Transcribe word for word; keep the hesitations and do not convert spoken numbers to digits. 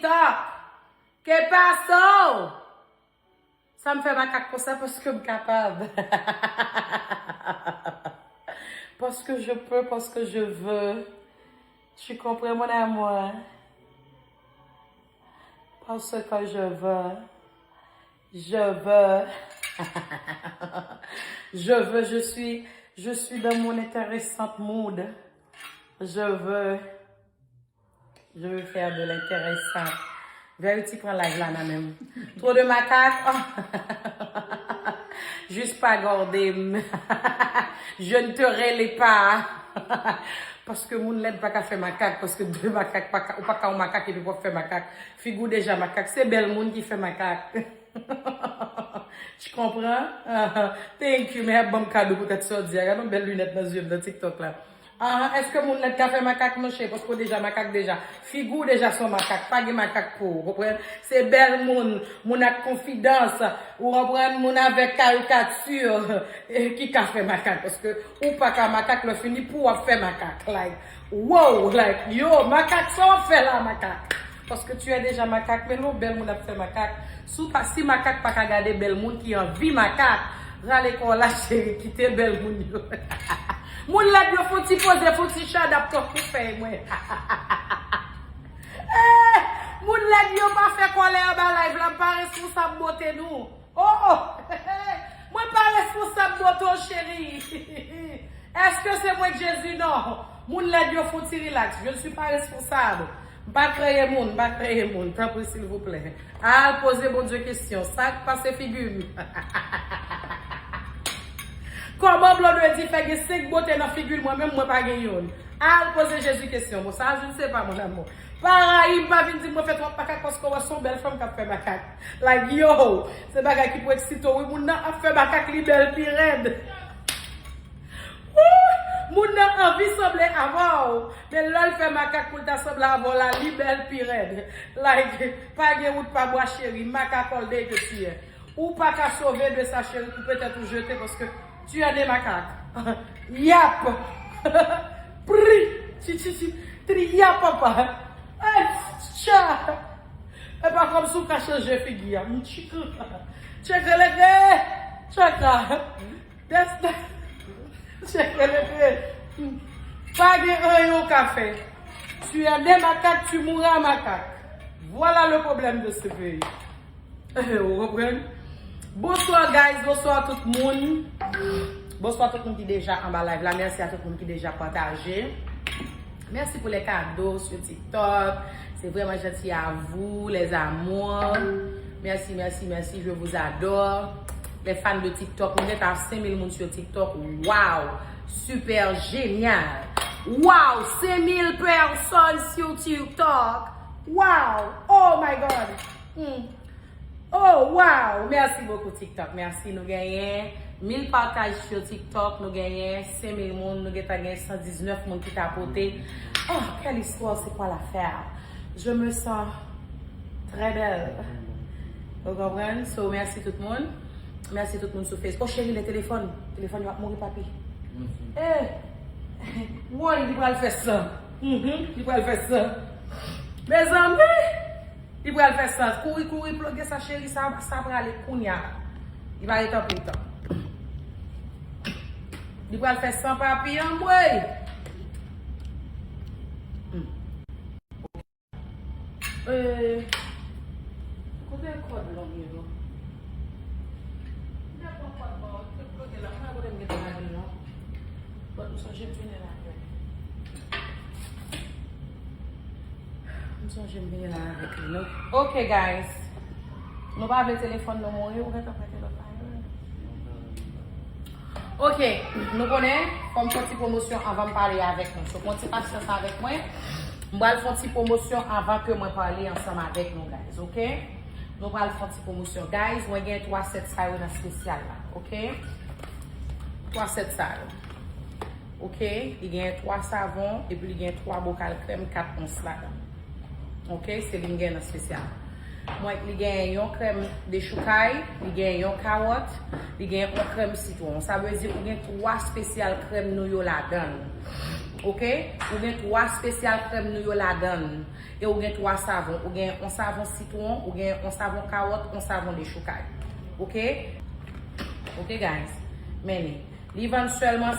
TikTok. Ke paso? Sa m fè makak konsa paske m kapab. Parce que je peux, parce que je veux. Tu comprends, mon amour? Parce que je veux. Je veux. Je veux, je suis, je suis dans mon intéressante mood. Je veux. Je veux faire de l'intéressant. Verity pran live la nan menm. Trop de makak. Oh. Jis pa gade m. Je ne te relais pas. Paske moun lèd pa ka fè makak. Paske de makak pa ka, ou pa ka yon makak epi w ap fè makak. Figi w deja makak. Se bèl moun ki fè makak. Tu comprends? Thank you. Men ap ban m kado poutèt sa w di a. Gade yon bèl linèt nan zye m nan TikTok la. Ahan, èske moun lèd ka fè makak, monchè? Paske w deja makak deja. Figi w deja se yon makak. Pa gen makak pou ou, konprann? Se bèl moun, moun ak konfidans, ou konprann, moun avèk karikati, eh, ki ka fè makak. Paske ou pa ka makak, lè fini pou w ap fè makak. Like, wow, like, yo, makak, sa w ap fè la, makak? Paske tu es déjà makak, men lè w bèl moun ap fè makak. Si w pa, si makak pa ka gade bèl moun ki anvi makak, rale kò w la, cheri, kite bèl moun yo. Moun lèd yo fon ti poze, fon ti chadap twòp pou fèy mwen. Eh, moun lèd yo pa fè kòlè anba live la, m pa responsab bote nou. Oh, oh. Mwen pa responsab bote w, cheri. Èske se mwen k Jezi? Non. Moun lèd yo fouti rilaks. Je ne suis pas responsable. M pa kreye moun, m pa kreye moun. Tanpri, silvouplè. Al poze Bondye kesyon. Sa k pase figi m? Kòman Blondedy fè gen senk bote nan figi l, mwen menm, mwen pa gen youn? Al poze Jezi kesyon. Bon, sa, je ne sais pas, mon amour. Pa rayi m, pa vin di m mwen fè twòp makak paske w wè se yon bèl fanm k ap fè makak. Like, yo, se bagay ki pou eksite w, wi, moun nan ap fè makak, li bèl pi rèd. Wouy! Moun nan anvi sanble avè w, men lè l fè makak pou l ta sanble avè w la, li bèl pi rèd. Like, pa gen wout pa bwa, cheri, makak all day que tu es. Ou pa ka sove de sa, cheri, ou petèt ou jete paske tu es des makak. Yap! Pri! Ti, ti, ti, tri, yap, papa! Ay, tcha! E pa kòmsi w ka chanje figi a. M tchika. Tcheke leke! Tchaka! Des-, tcheke leke! Pa gen anyen w ka fè. Tu es né macaque, tu mourras macaque. Voilà le problème de ce pays. Ou konprann? Bonsoir, guys, bonsoir tout moun. Bonsoir tout moun ki deja anba live la. Mèsi a tout moun ki deja pataje. Merci pour les cadeaux sur TikTok. C'est vraiment gentil à vous, les amours. Merci, merci, merci. Je vous adore. Les fans de TikTok, nou gentan senk mil moun sur TikTok. Wow! Super génial! Wow! Senk mil personnes sur TikTok! Wow! Oh my God! Hmm. Oh, wow! Merci beaucoup, TikTok. Merci. Nou genyen mil pataj sur TikTok. Nou genyen senk mil moun. Nou gentan gen san diznèf moun ki tapote. Oh, quelle histoire, c'est quoi l'affaire? Je me sens très belle. Ou konprann? So, mèsi tout moun. Mèsi tout moun sou Facebook. Oh, cheri, le telefòn. Telefòn yo ap mouri, papi. Eh! Woy, li pral fè san. Mhm, li pral fè san. Mezanmi! Li pral fè sa. Kouri, kouri, ploge sa, cheri, sa, sa prale kounya. Li pa ret anpil tan. Li pral fè san papi, anmwey. Hmm. Eh, kote kòd long yo? Kote kòd long? Kote m gentan lage l non? But m sonje m vini la. M sonje m vini la avèk li, non? Ok, guys. Nou pa vle telefòn nou mouri, ou gentan prete lòt la. Ok, nou konnen, fò m fè yon ti pwomosyon anvan m pale avèk nou. So, pran ti pasyans avèk mwen. M pral fè yon ti pwomosyon anvan ke mwen pale ansanm avèk nou, guys, ok? Nou pral fè yon ti pwomosyon. Guys, mwen gen twa sèt sa yo nan espesyal la, ok? Twa sèt sa yo. Ok, li genyen twa savon, epi li genyen twa bokal krèm kat ons ladan. Ok, se li m gen nan espesyal. Mwen, li genyen yon krèm dechoukay, li genyen yon kawòt, li genyen yon krèm sitwon. Sa vle di ou gen twa espesyal krèm nou yo ladan l. Ok? Ou gen twa spesyal krèm nou yo ladan l. E ou gen twa savon. Ou gen yon savon sitwon, ou gen yon savon kawòt, yon savon dechoukay. Ok? Ok, guys. Men li. Li vann sèlman